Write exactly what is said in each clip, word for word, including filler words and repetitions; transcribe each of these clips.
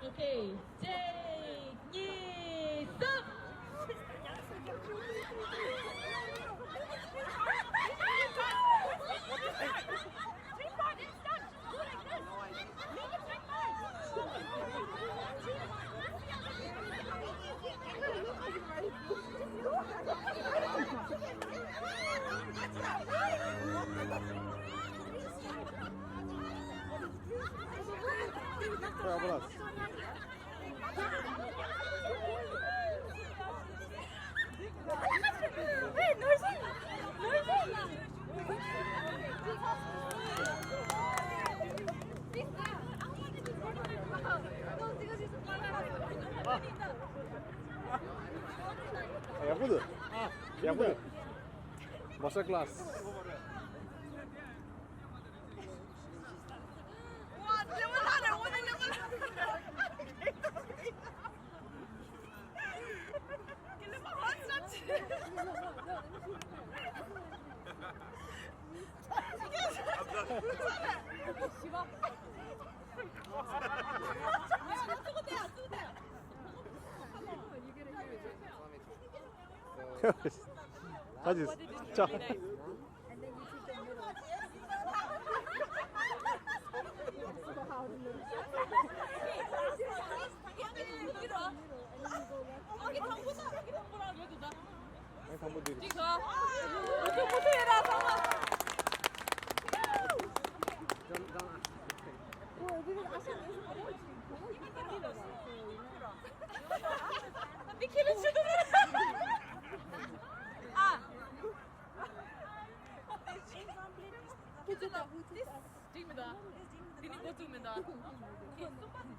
Okay, གཅིག་གཉིས་གསུམ། ཡག་པོ་འདུག་ཡག་པོ་འདུག Master class. ད་ཅི་ཅ། ཨ་དང་པོ་འདི་རེད། འདི་ཁྱེད་ལ་ཆུ་དུ་རེད། ཨ། ཁྱེད་ཚོ་ད་འགྲིག་མི་འདུག་འདི་ནི་འགོ་བཙུགས་མི་འདུག་ཁྱེད་གསུམ་པ།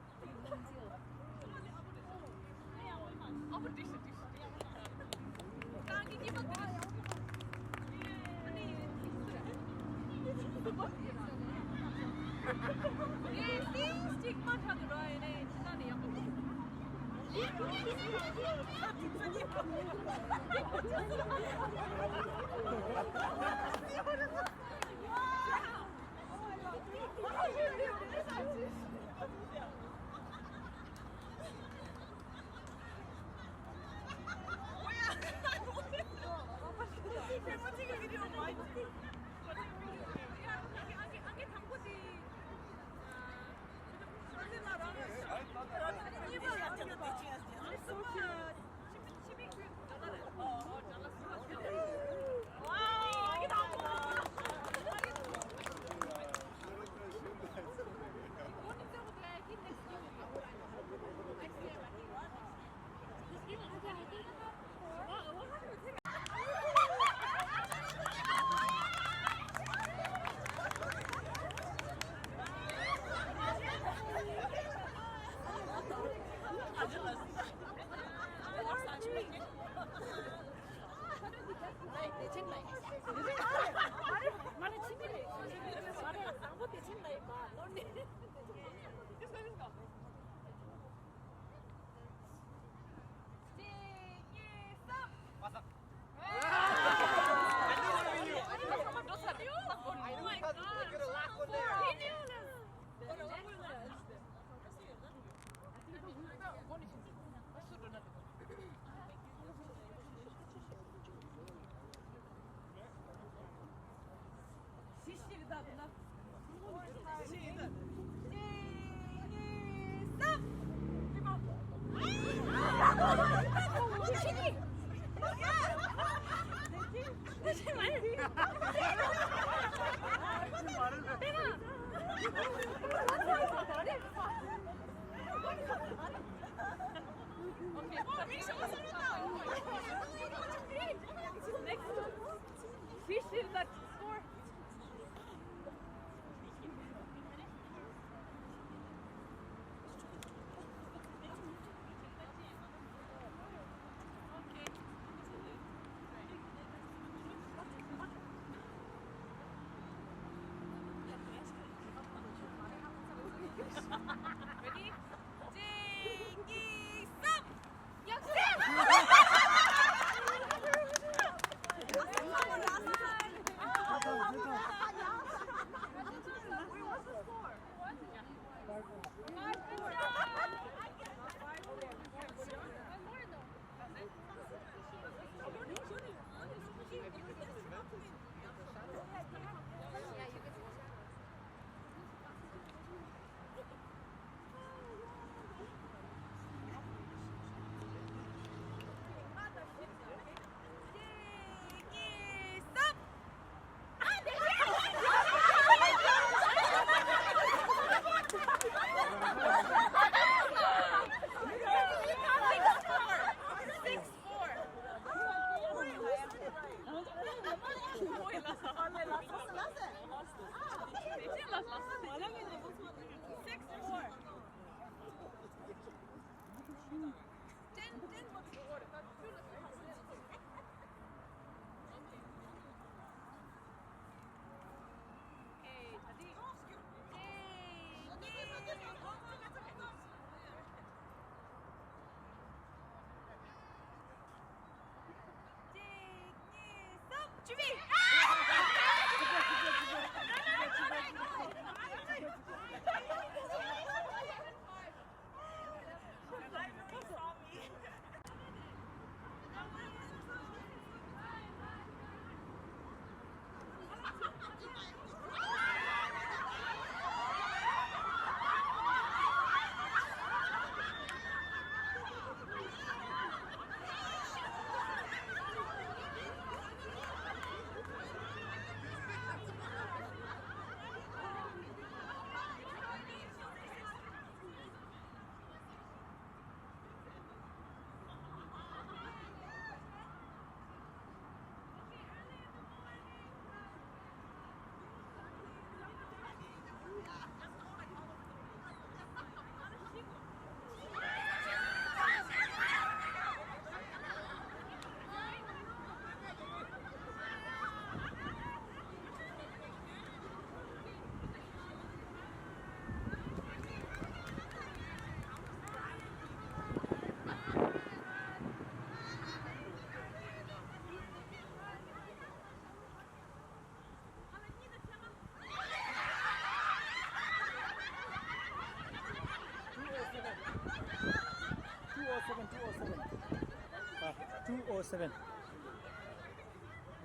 Four seven.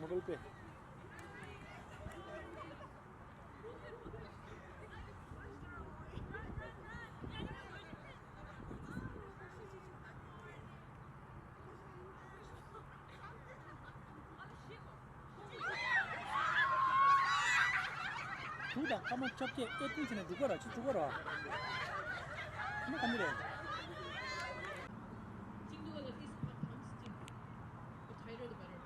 Google Pay. དུག་དང་ཁ་མོ་ཆབ་ཀྱི་ཨེ་ཏིང་བྱས་ནས་འགྲོ་གི་ར། ཅི་འགྲོ་གི་ར། ཁ་མོ་ག་མི་རེད། ཅིང་དུ་ལ་ཏིས་ཕ་ཐམས་ཅིང་། The tighter the better.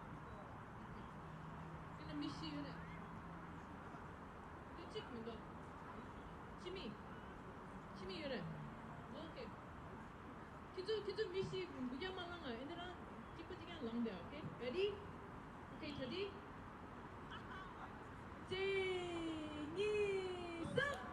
ཁྱེད་ལ་མི་ཤི་ཡོད་རེད། དེ་གཅིག་མི་འདུག་ཅི་མི། ཅི་མི་ཡོད་རེད། Okay. ཁྱེད་ཚོ་ཁྱེད་ཚོ་མི་ཤི་འགུལ་སྐྱོད་མ་བླངས་ཨ། ཨེ་འདི་རང་གཅིག་པ་གཅིག་རྐྱང་ལངས་བསྡད། Okay, ready? Okay, ready? གཅིག་གཉིས་གསུམ།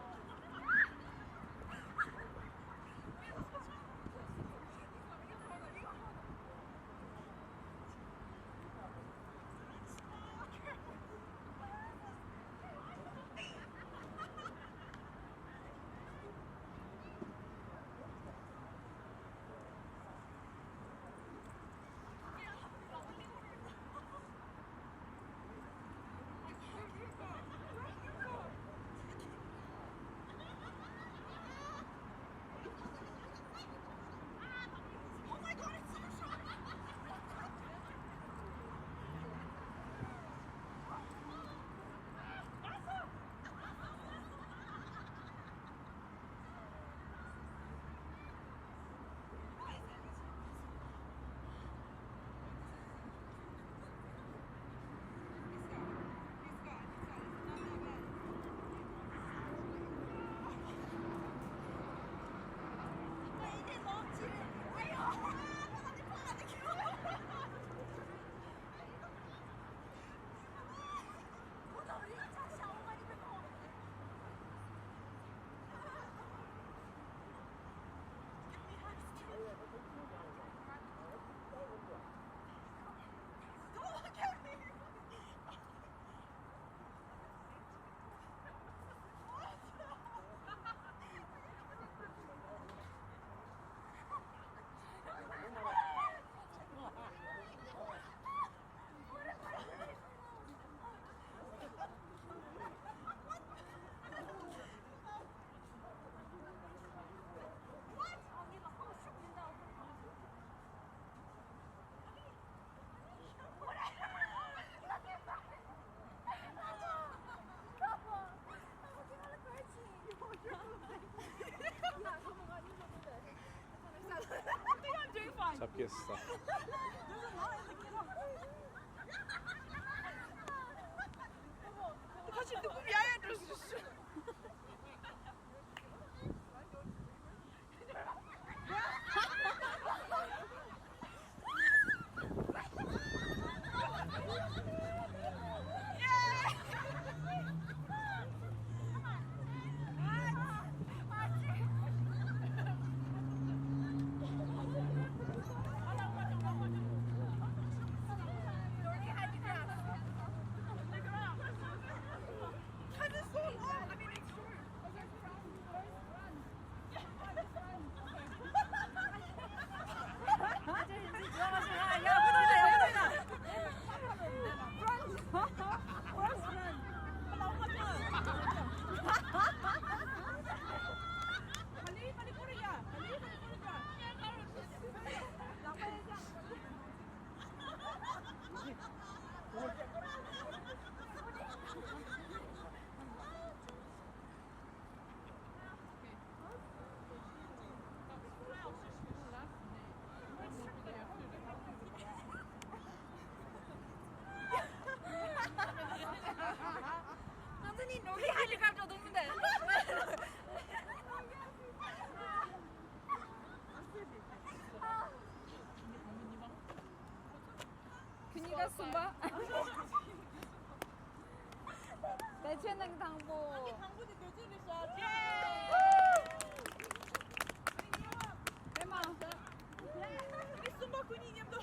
ཆབ་ཀྱི་ས། ང་ཚོ་ནི་ནོར་གྱི་ཧ་ལི་ཀོབ་ཊར་འགྲོ་འདུག་མི་འདུག་ཁྱོད་གཉིས་ཀ་གསུམ་པ། བདེ་ཆེན་ནང་དང་པོ། དང་པོ་དེ་བདེ་ཆེན་རེད་ཤག་ཨེ་མ། མི་གསུམ་པ་ཁོ་གཉིས་མཉམ་དུ།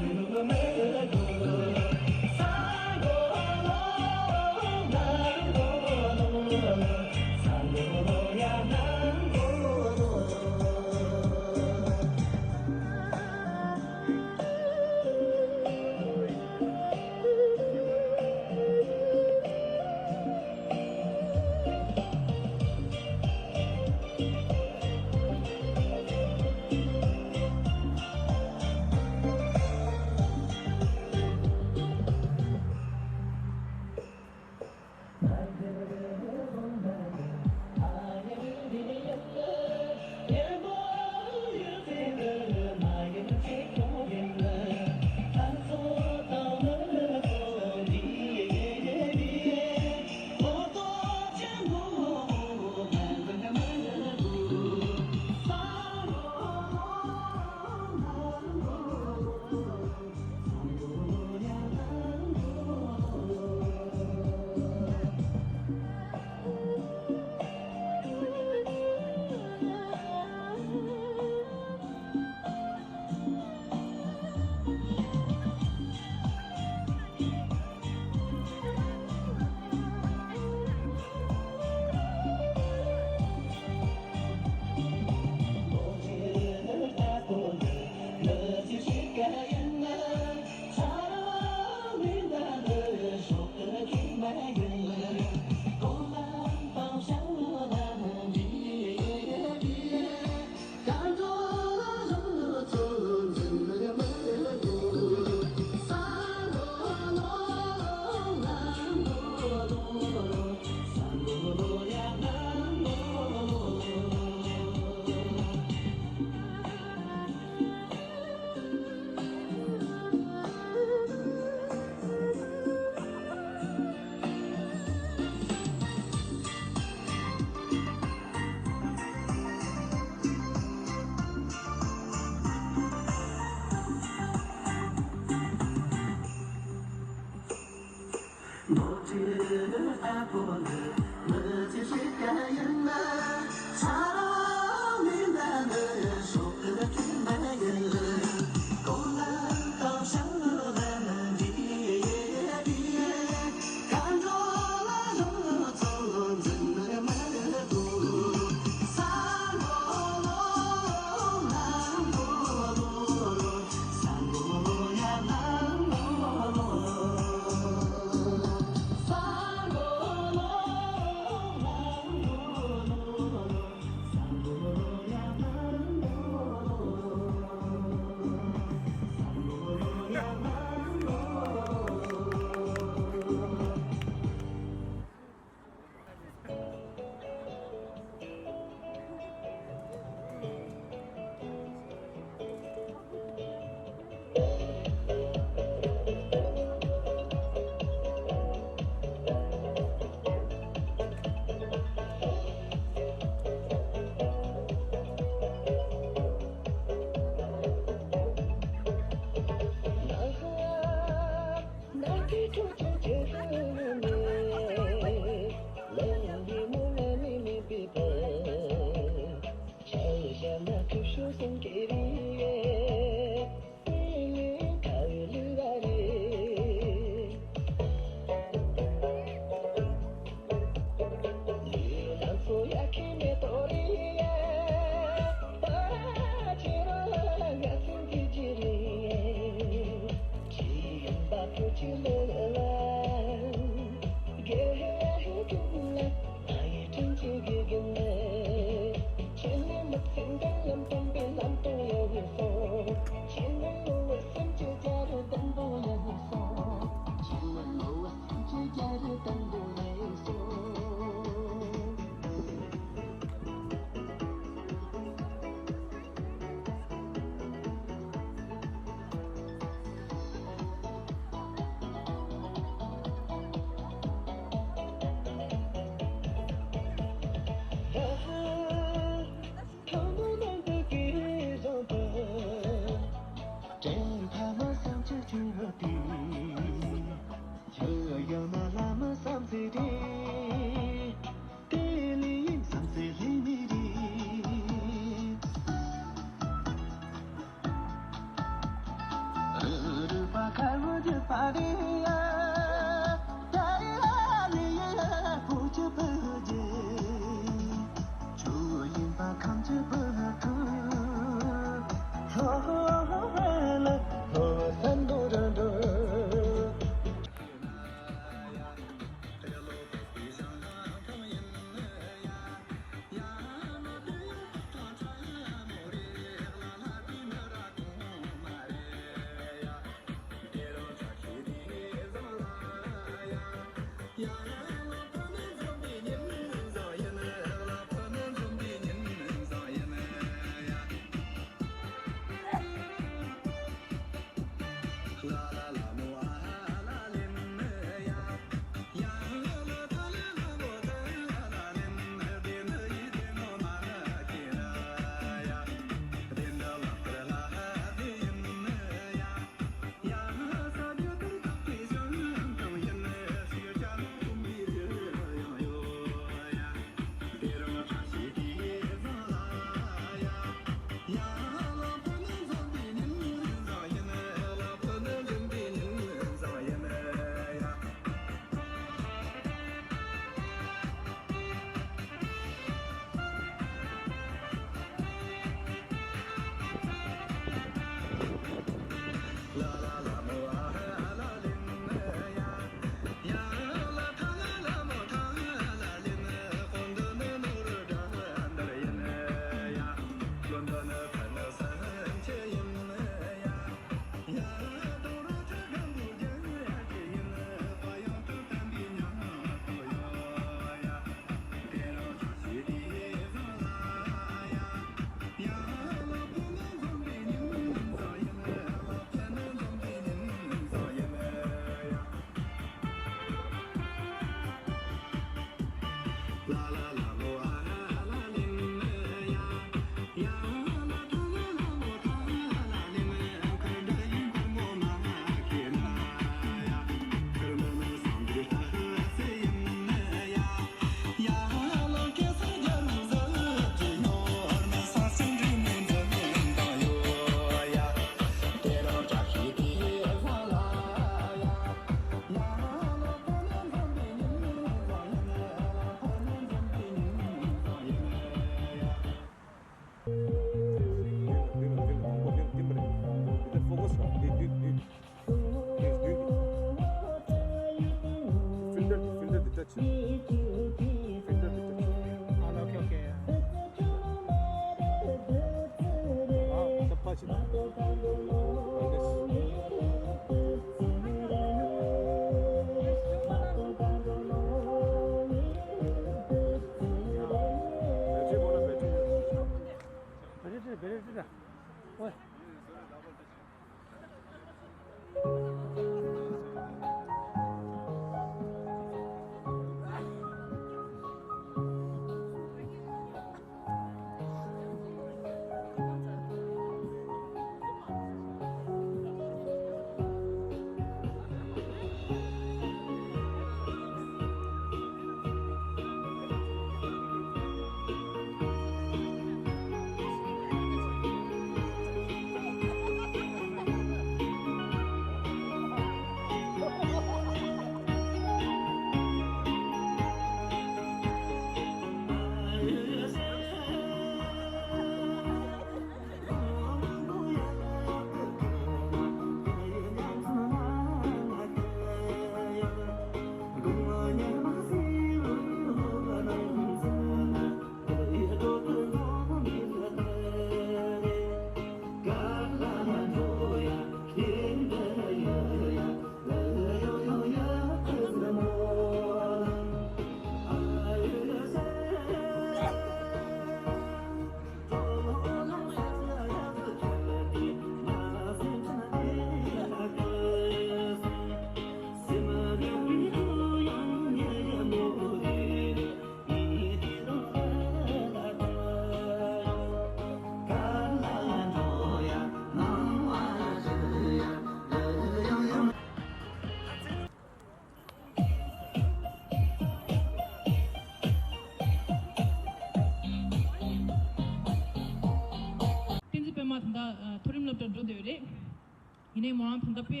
ཡིན་ནའི་མོ་རང་ད་ལྟ་དཔེ་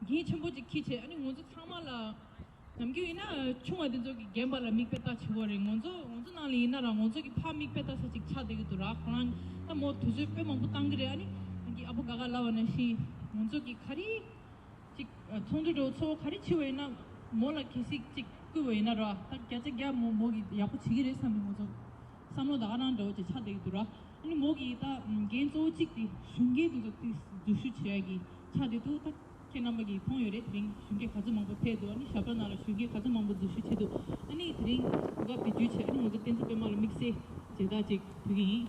འགན་ཆེན་པོ་ཅིག་འཁྱེར་བྱས། ཨ་ནི་ང་ཚོ་ཚང་མ་ལ་ནམ་རྒྱུན་ཡིན་ན་ཆུང་བ་དེ་ཚོ་གི་རྒན་པ་ལ་མིག་དཔེ་ལྟ་བྱེད་དགོས་རེད། ང་ཚོ་ང་ཚོ་ནང་ལ་ཡིན་ན་ར་ང་ཚོ་གི་ཕར་མིག་དཔེ་ལྟ་ས་ཅིག་ཆགས་བསྡད་ཀྱི་འདུག་ར། ཁོ་རང་ད་མོ་དུས་ཚོད་དཔེ་མང་པོ་བཏང་གི་རེད། ཨ་ནི་ཨ་ནི་ཨ་བུ་དགའ་དགའ་ལབ་པ་ནང་བཞིན་ང་ཚོ་གི་ག་རེ་ཅིག་ཚོགས་འདུ་འགྲོ་ཚོགས་ག་རེ་བྱེད་པ་ཡིན་ན་མོ་ལ་གལ་སྲིད་ཅིག་བསྐུལ་བ་ཡིན་ན་ར། ད་བརྒྱ་ཆ་བརྒྱ་མོ་མོ་གི་ཡག་པོ་བྱེད་ཀྱི་རེད་བསམ་པའི་ང་ཚོ་བསམ་བློ་ད་ག་རང་འདྲ་བོ་ཅིག་ཆགས་བསྡད་ཀྱི་འདུག་ར། ཨ་ནི་མོ་གིས་ད་འགན་གཙོ་བོ་གཅིག་དེ་གཞོན་སྐྱེས་དེ་ཚོ་དེ་འཛུལ་ཞུགས་བྱེད་ཡ་གི་ཆགས་བསྡད་འདུག་ད་ཁྱེད་རྣམ་པ་གིས་མཐོང་ཡོད་རེད། དེ་རིང་གཞོན་སྐྱེས་ག་ཚོད་མང་པོ་ཕེབས་འདུག་ཨ་ནི་ཞབས་བྲོ་ནང་ལ་གཞོན་སྐྱེས་ག་ཚོད་མང་པོ་འཛུལ་ཞུགས་བྱས་འདུག་ཨ་ནི་དེ་རིང་གོ་སྐབས་དེ་བརྒྱུད་བྱས་ཨ་ནི་ང་ཚོ་བསྟན་འཛིན་པད་མ་ལ་དམིགས་བསལ་མཇལ་དར་ཅིག་ཕུལ་གྱི་ཡིན།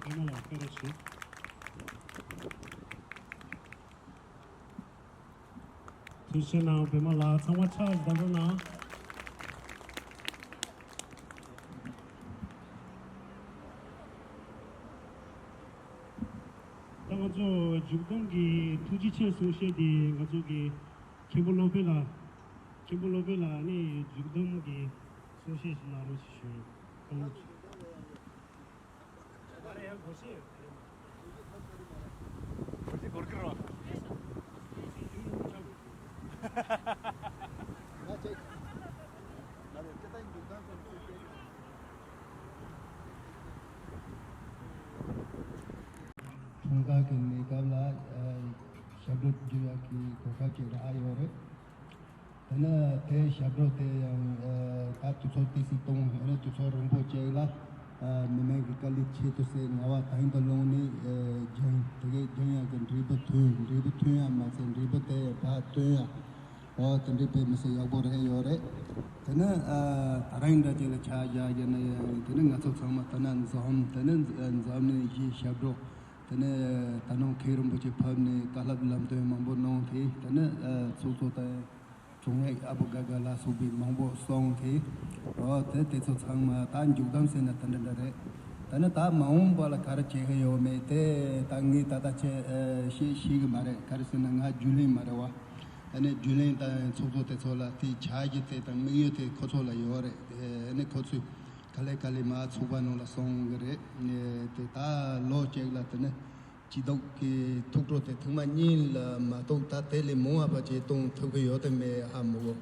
པད་མ་ལགས་བཀའ་དྲིན་ཆེ། ཐུགས་རྗེ་གནང་། པད་མ་ལགས་ཚང་མ་ཕྱག་བརྡབ་རོགས་གནང་། ད་ང་ཚོ་མཇུག་བསྡོམས་ཀྱི་ཐུགས་རྗེ་ཆེ་གསུང་བཤད་འདི་ང་ཚོ་གི་མཁན་པོ་བློ་དཔོན་ལགས། མཁན་པོ་བློ་དཔོན་ལགས་ནི་མཇུག་བསྡོམས་ཀྱི་གསུང་བཤད་ཞིག་གནང་རོགས་ཞུ། ད་ང་ཚོ། འཁྲུངས་སྐར་གྱི་གནས་སྐབས་ལ་ཞབས་བྲོ་བརྗོད་ཡག་གི་གོ་སྐབས་ཅིག་རག་ཡོད་རེད། དེ་ནས་དེའི་ཞབས་བྲོ་དེ་ཡང་ད་དུས་ཚོད་ཏོག་ཙམ་གཏོང་། ཨ་ནི་དུས་ཚོད་རིང་པོ་ཅིག་ལ་མི་མང་གི་དཀའ་ལས་ཆེད་དུ་ཟེར་ང་བ་དང་དུ་ལོང་ནས་སྦྱངས། དེ་གའི་སྦྱང་ཡག་གི་འབྲས་བུ་ཐོན། འབྲས་བུ་ཐོན་ཡག་མ་ཚད་འབྲས་བུ་དེ་ཕར་སྟོན་ཡག་ཨོ་དེ་འདྲའི་དཔེ་མི་སྲིད་ཡག་པོ་རེད་ཡོད་རེད། དེ་ནས་ད་རིང་འདྲ་ཅིག་ལ་ཆ་བཞག་ཡིན་ན་ཡང་དེ་ནས་ང་ཚོ་ཚང་མ་དེ་ན་འཛོམས། དེ་ནས་འཛོམས་ནས་གཞས་ཞབས་བྲོ། དེ་ནས་ད་ནང་མཁན་རིན་པོ་ཆེ་ཕེབས་ནས་བཀའ་སློབ་ལམ་སྟོན་མང་པོ་གནང་སྟེ། དེ་ནས་ཚོགས་གཙོ་དང་དྲུང་ཡིག་ཨ་བུ་དགའ་དགའ་ལ་སོགས་པའི་མང་པོ་གསུངས་ཏེ། འོ་དེ་དེ་ཚོ་ཚང་མ་ད་མཇུག་བསྡོམས་ཟེར་ན་དེ་འདྲ་འདྲ་རེད། དེ་ནས་ད་མ་འོངས་པ་ལ་ག་རེ་བྱེད་ཀྱི་ཡོད་མེད་དེ་ད་ངས་ད་ལྟ་ཆེ་བཤད་ཤེས་ཀྱི་མ་རེད། ག་རེ་ཟེར་ན་ང་རྒྱུན་ལས་མ་རེད་བ། ཨ་ནི་རྒྱུན་ལས་དང་ཚོགས་གཙོ་དེ་ཚོ་ལ་དེའི་འཆར་གཞི་དེ་དང་དམིགས་ཡུལ་དེ་ཁོ་ཚོ་ལ་ཡོད་རེད། ཨ་ནི་ཁོ་ཚོས་ག་ལེ་ག་ལེ་མ་ཚོགས་པ་ནང་ལ་སོང་གི་རེད། དེ་ད་ལོ་གཅིག་ལ་དེ་ནི་སྤྱི་ཚོགས་ཀྱི་ཐུགས་སྤྲོ་དེ་ཐེངས་མ་གཉིས་ལ་མ་གཏོགས་ད་དེ་ལས་མང་བ་ཕལ་ཆེར་གཏོང་ཐུབ་ཀྱི་ཡོད་དམ་མེད་ཧ་མི་གོ།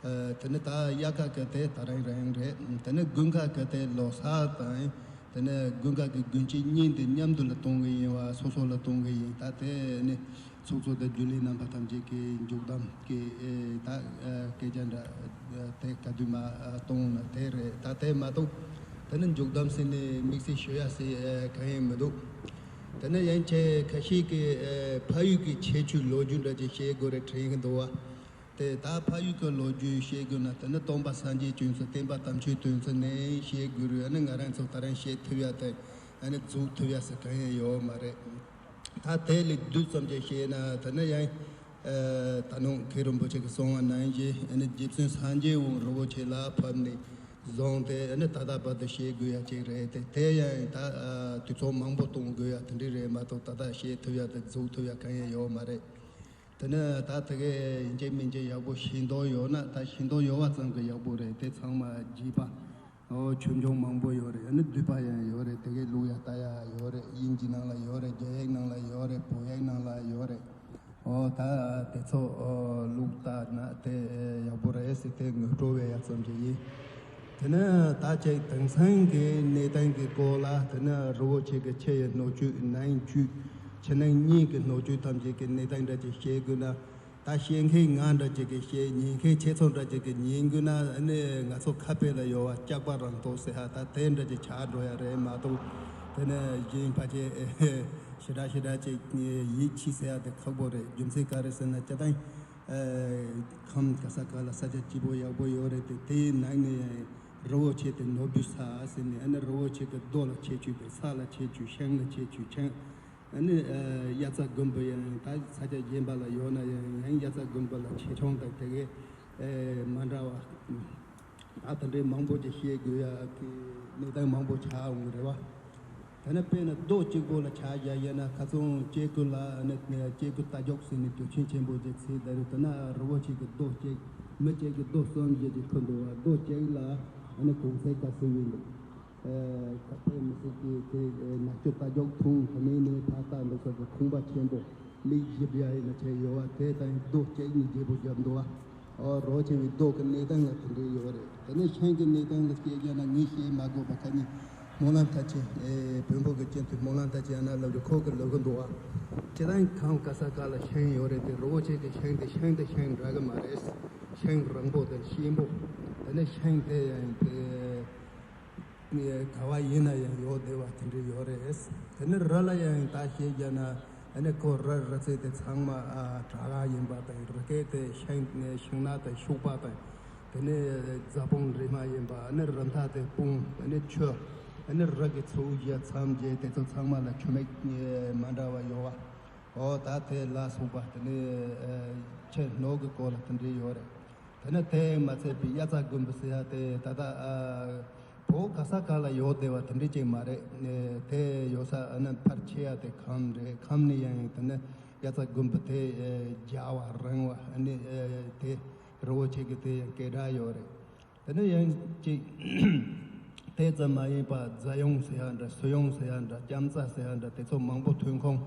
ཨ་དེ་ནི་ད་དབྱར་ཁ་གི་དེ་ད་རིང་རིང་རེད། དེ་ནི་དགུན་ཁ་གི་དེ་ལོ་གསར་དང་། དེ་ནས་དགུན་ཁ་གི་དགུན་དཔྱིད་གཉིས་འདི་མཉམ་དུ་ལ་གཏོང་གི་ཡིན་བ། སོ་སོ་ལ་གཏོང་གི་ཡིན། ད་དེ་ནི་ཚོགས་གཙོ་དང་རྒྱུན་ལས་རྣམ་པ་ཐམས་ཅད་ཀྱི་མཇུག་བསྡོམས་ཀྱི་ཨེ་ད་ཨེ་སྐད་ཆ་འདྲ་ཨེ་དེ་ག་དུས་མ་ཨེ་གཏོང་ན་དེ་རེད། ད་དེ་མ་གཏོགས་དེ་ནི་མཇུག་བསྡོམས་ཟེར་ནས་དམིགས་བསལ་ཞུ་ཡ་ཟེར་ཨེ་གང་ཡང་མི་འདུག་དེ་ནི་ཡན་ཆད་ཁ་ཤས་ཀྱིས་ཨེ་ཕ་ཡུལ་གྱི་ཁྱད་ཆོས་ལོ་རྒྱུས་འདྲ་ཅིག་བཤད་དགོས་རེད་དྲན་གྱི་འདུག་བ། དེ་ད་ཕ་ཡུལ་གྱི་ལོ་རྒྱུས་བཤད་དགོས་ན་དེ་ནི་སྟོན་པ་སངས་རྒྱས་བྱོན་ས་བསྟན་པ་དམ་ཆོས་སྟོན་ས་ནས་བཤད་དགོས་རེད། ཨ་ནི་ང་རང་ཚོ་ད་རང་བཤད་ཐུབ་ཡ་དེ་ཨ་ནི་འཛུགས་ཐུབ་ཡ་ཟེར་གང་ཡང་ཡོད་མ་རེད། ད་དེ་ལས་བསྡུས་ཙམ་ཅིག་བཤད་ན་དེ་ནི་ཡང་ཨ་ད་ནང་མཁན་རིན་པོ་ཆེ་གིས་གསུངས་པ་ནང་བཞིན་ཨ་ནི་རྗེ་བཙུན་སངས་རྒྱས་དབང་རིན་པོ་ཆེ་ལ་ཕབ་ནས་བཟུང་སྟེ་ཨ་ནི་ད་ལྟ་བར་དུ་བཤད་དགོས་ཡ་ཅིག་རེད། དེ་དེ་ཡང་ད་ཨ་དུས་ཚོད་མང་པོ་གཏོང་དགོས་ཡ་དེ་འདྲ་རེད་མ་གཏོགས་ད་ལྟ་བཤད་ཐུབ་ཡ་དེ་འཛུགས་ཐུབ་ཡ་གང་ཡང་ཡོད་མ་རེད། དེ་ནས་ད་དེ་གའི་ཡིན་གཅིག་མིན་གཅིག་ཡག་པོ་ཤེས་མདོག་ཡོད་ན་ད་ཤེས་མདོག་ཡོད་པ་ཙམ་གྱིས་ཡག་པོ་རེད། དེ་ཚང་མ་རྒྱས་པ་ཨོ་ཆོས་འབྱུང་མང་པོ་ཡོད་རེད། ཨ་ནི་བསྡུས་པ་ཡང་ཡོད་རེད། དེ་གའི་ཀློག་ཡ་ལྟ་ཡ་ཡོད་རེད། དབྱིན་ཇི་ནང་ལ་ཡོད་རེད། རྒྱ་ཡིག་ནང་ལ་ཡོད་རེད། བོད་ཡིག་ནང་ལ་ཡོད་རེད། ཨོ་ད་དེ་ཚོ་ཨོ་ཀློག་ལྟ་ན་དེ་ཡག་པོ་རེད་ཟེར་དེ་ངོ་སྤྲོད་བྱེད་ཡ་ཙམ་ཅིག་ཡིན། དེ་ནས་ད་ཅིག་དེང་སང་གི་གནས་སྟངས་ཀྱི་སྐོར་ལ་དེ་ནས་རི་བོ་ཆེ་གི་ཆེ་ཡི་སྣོད་བཅུད་ནང་བཅུད་ཕྱི་ནང་གཉིས་ཀྱི་སྣོད་བཅུད་ཐམས་ཅད་ཀྱི་གནས་སྟངས་འདྲ་ཅིག་བཤད་དགོས་ན། ད་བཤད་མཁན་ང་འདྲ་ཅིག་གིས་བཤད། ཉན་མཁན་ཁྱེད་ཚོ་འདྲ་ཅིག་གིས་ཉན་དགོས་ན་ཨ་ནི་ང་ཚོ་ཁ་དཔེ་ལ་ཡོད་པ་སྐྱག་པ་རང་ཐོག་ཟེར་ཧ་ད་དེ་འདྲ་ཅིག་ཆགས་འགྲོ་ཡ་རེད་མ་གཏོགས། དེ་ནས་གཞན་ཕལ་ཆེར་ཞེ་དྲག་ཞེ་དྲག་ཅིག་ཡིད་ཆེས་ཟེར་ཡ་དེ་ཁག་པོ་རེད། རྒྱུ་མཚན་ག་རེ་ཟེར་ན་སྤྱིར་བཏང་ཨེ་ཁམས་ག་ས་ག་ལ་ས་ཆ་སྐྱིད་པོ་ཡག་པོ་ཡོད་རེད་དེ། དེའི་ནང་ནས་རི་བོ་ཆེ་དེ་ནོར་བུའི་ས་ཟེར་ནས་ཨ་ནི་རི་བོ་ཆེ་གི་རྡོ་ལ་ཁྱད་ཆོས་དང་ས་ལ་ཁྱད་ཆོས་ཤིང་ལ་ཁྱད་ཆོས་ཆང་ཨ་ནི་ཨེ་དབྱར་རྩྭ་དགུན་འབུ་ཡང་ད་ས་ཆ་གཞན་པ་ལ་ཡོད་ན་ཡང་ཡང་དབྱར་རྩྭ་དགུན་འབུ་ལ་ཆེ་ཆུང་དང་དེ་གའི་ཨེ་མ་འདྲ་བ། ད་དེ་འདྲའི་མང་པོ་ཅིག་བཤད་དགོས་ཡ་གི་གནས་སྟངས་མང་པོ་ཆགས་འོང་གི་རེད་བ། དེ་ནས་དཔེར་ན་རྡོ་གཅིག་པོ་ལ་ཆ་བཞག་ཡོད་ན་ཁ་སང་སྐྱེ་རྒུ་ལ་ནི་སྐྱེ་རྒུ་རྟ་མགྱོགས་ཟེར་ནས་དུས་ཆེན་ཆེན་པོ་ཅིག་ཚེས་ད་རེས་དེ་ན་རི་བོ་ཆེ་གི་རྡོ་གཅིག་མི་གཅིག་གི་རྡོ་གསུམ་བཞི་ཅིག་ཁུར་འདུག་བ། རྡོ་གཅིག་ལ་ཨ་ནི་གོང་ཚད་ག་ཚོད་ཡོད་འདུག་ཁ་ཕྱེ་མི་སྲིད་ཀྱི་དེ་ནག་ཆུ་རྟ་མགྱོགས་འཐུང་ག་ནས་ནས་ཕར་ལྟ་འདུག་ས་གི་ཁང་པ་ཆེན་པོ་མིག་བཞི་བརྒྱ་ཡིན་ན་ཆེ་ཡོད་བ། དེ་དང་རྡོ་གཅིག་གཉིས་བརྗེ་པོ་བརྒྱབ་འདུག་བ། ཨོ་རོ་ཆེ་བའི་རྡོ་གི་གནས་སྟངས་ལ་དེ་འདྲ་ཡོད་རེད། དེ་ནས་ཤིང་གི་གནས་སྟངས་ལ་སྐྱེས་རྒྱ་ན་ངས་བཤད་མ་དགོས་པ་ཁ་ཉིན་སྨོན་ལམ་ཐ་ཆེ་བོན་པོ་གི་སྤྱི་འཐུས་སྨོན་ལམ་ཐ་ཆེ་ཨ་ན་ལབ་རེད། ཁོ་གི་ལབ་གི་འདུག་བ། སྤྱི་བཏང་གང་ག་ས་ག་ལ་ཤིང་ཡོད་རེད། དེ་རི་བོ་ཆེ་གི་ཤིང་དེ་ཤིང་དེ་ཤིང་འདྲ་གི་མ་རེད། ཤིང་རིང་པོ་དང་གཤིན་པོ། དེ་ནས་ཤིང་དེ་ཡང་དེ་ག་བ་ཡིན་ན་ཡང་ཡོད་བསྡད་པ་དེ་འདྲ་ཡོད་རེད། དེ་ནས་རི་ལ་ཡང་ད་བཤད་རྒྱ་ན་ཨ་ནི་ཁོ་རི་རི་རྩེ་དེ་ཚང་མ་ཨ་བྲག་ཡིན་པ་དང་། རི་སྐེད་དེ་ཤིང་ཤིང་ནགས་དང་ཤུག་པ་དང་། དེ་ནས་རྫ་སྤུངས་རི་མ་ཡིན་པ། ཨ་ནི་རི་མཐའ་དེ་སྤུངས། ཨ་ནི་ཆུ། ཨ་ནི་རི་གི་ཚོ་བཞི་མཚམས་བརྒྱད་དེ་ཚོ་ཚང་མ་ལ་ཆུ་མིག་མ་འདྲ་བ་ཡོད་བ། ཨོ་ད་དེ་ལ་སོགས་པ་དེ་ནས་ཨ་ཆུ་ནོར་གི་སྐོར་ལ་དེ་འདྲ་ཡོད་རེད། དེ་ནས་དེ་མ་ཚད་པའི་དབྱར་རྩྭ་དགུན་འབུ་ཟེར་ཡ་དེ་ད་ལྟ་ཨ་བོད་ག་ས་ག་ལ་ཡོད་བསྡད་པ་དེ་འདྲ་ཅིག་མ་རེད། དེ་ཡོད་ས་ཨ་ནི་ཕལ་ཆེ་བ་དེ་ཁམས་རེད། ཁམས་ནས་ཡང་དེ་ནས་དབྱར་རྩྭ་དགུན་འབུ་དེ་ཨ་རྒྱག་པ་རིང་བ་ཨ་ནི་ཨ་དེ་རི་བོ་ཆེ་གི་དེ་ཡང་སྐད་གྲགས་ཡོད་རེད། དེ་ནས་ཡང་ཅིག་དེ་ཙམ་མ་ཡིན་པ་རྫ་གཡུང་ཟེར་ཡ་འདྲ། སུ་གཡུང་ཟེར་ཡ་འདྲ། ལྕམ་རྩ་ཟེར་ཡ་འདྲ། དེ་ཚོ་མང་པོ་ཐོན་ཁུངས་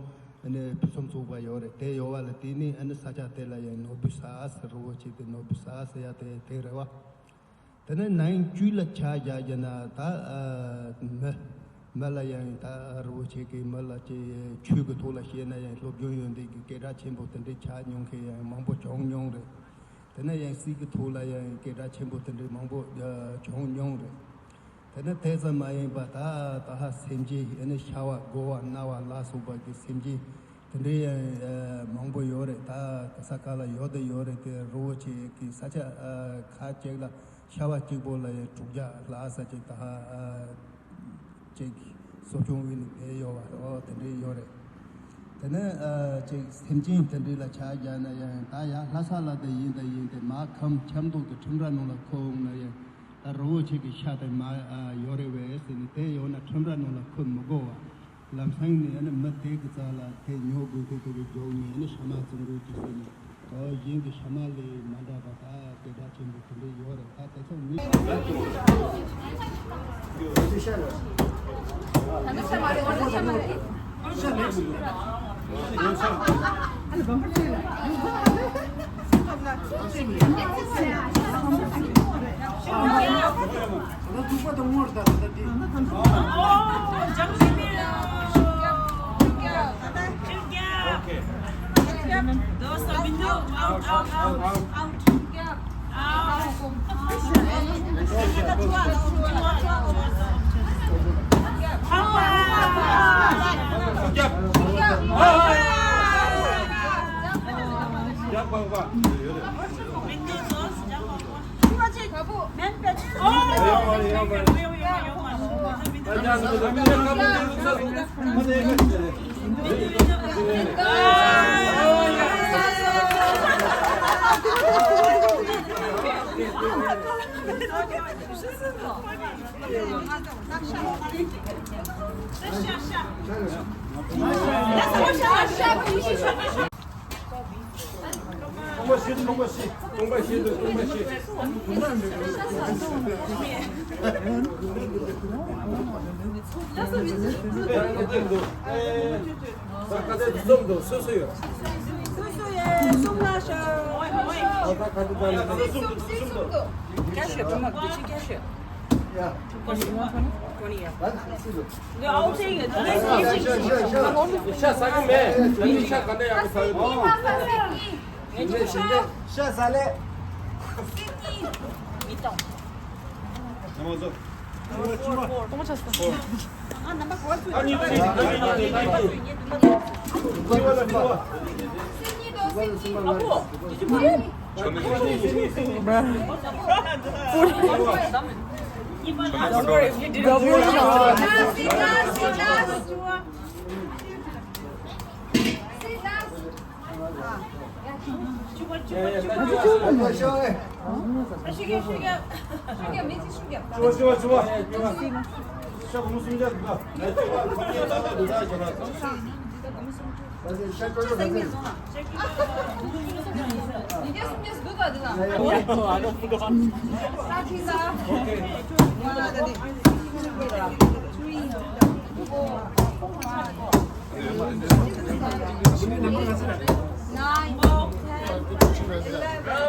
ཨ་ནི་ཕུན་སུམ་ཚོགས་པ་ཡོད་རེད། དེ་ཡོད་བ་ལ་བརྟེན་ནས་ཨ་ནི་ས་ཆ་དེ་ལ་ཡང་ནོར་བུའི་ས་ཟེར། རི་བོ་ཆེ་དེ་ནོར་བུའི་ས་ཟེར་ཡ་དེ་དེ་རེད་བ། དེ་ནས་ནང་བཅུད་ལ་ཆ་བཞག་རྒྱུ་ན་ད་ཨ་མི་མི་ལ་ཡང་ད་རི་བོ་ཆེ་གི་མི་ལ་ཅིག་ཆོས་ཀྱི་ཐོག་ལ་བཤད་ན་ཡང་སློབ་སྦྱོང་ཡོད་མཁན་གྱི་སྐད་གྲགས་ཆེན་པོ་དེ་འདྲའི་ཆགས་མྱོང་མཁན་ཡང་མང་པོ་བྱུང་མྱོང་རེད། དེ་ནས་ཡང་སྲིད་ཀྱི་ཐོག་ལ་ཡང་སྐད་གྲགས་ཆེན་པོ་དེ་འདྲའི་མང་པོ་ཨ་བྱུང་མྱོང་རེད། དེ་ནས་དེ་ཙམ་མ་ཡིན་པ་ད་ད་ཧ་སེམས་ཅན་ཨ་ནི་ཤ་བ་དགོ་བ་ན་བ་ལ་སོགས་པ་གི་སེམས་ཅན་དེ་འདྲའི་ཡང་ཨ་མང་པོ་ཡོད་རེད། ད་ག་ས་ག་ལ་ཡོད་དེ་ཡོད་རེད། དེ་རི་བོ་ཆེ་གི་ས་ཆ་ཨ་ཁ་ཅིག་ལ་ཤ་བ་གཅིག་པོ་ལ་ཡང་དྲུག་བརྒྱ་ལྷག་ས་ཅིག་ད་ཧ་ཨ་ཅིག་གསོ་སྐྱོང་བྱས་ནས་བསྡད་ཡོད་པ། ཨོ་དེ་འདྲའི་ཡོད་རེད། དེ་ནས་ཨ་ཅིག་སེམས་ཅན་དེ་འདྲའི་ལ་ཆ་བཞག་ན་ཡང་ད་ཡང་ལྷ་ས་ལ་དེ་ཡིན་དེ་ཡིན་དེ་མར་ཁམས་ཆབ་མདོ་གི་ཁྲིམས་ར་ནང་ལ་འཁོད་འོང་ན་ཡང་ད་རི་བོ་ཆེ་གི་ཤ་དེ་མར་ཨ་ཡོད་རེད་པས་ཟེར་ནས། དེ་ཡོད་ན་ཁྲིམས་ར་ནང་ལ་འཁོད་མི་དགོས་པ། ལམ་སང་ནས་ཨ་ནི་མི་དེ་གི་རྩ་ལ་དེ་ཉོ་དགོས་དེ་དེ་གི་འཇོག་ནས་ཨ་ནི་ཤ་མ་བཙོང་དགོས་ཀྱི་ཟེར་ནས། ཨོ་གཞན་གྱི་ཤ་མ་ལས་མ་འདྲ་བ་ད་སྐད་གྲགས་ཆེན་པོ་དེ་འདྲ་ཡོད་རེད། ད་དེ་ཚོ་མི་ Nine, ten, eleven.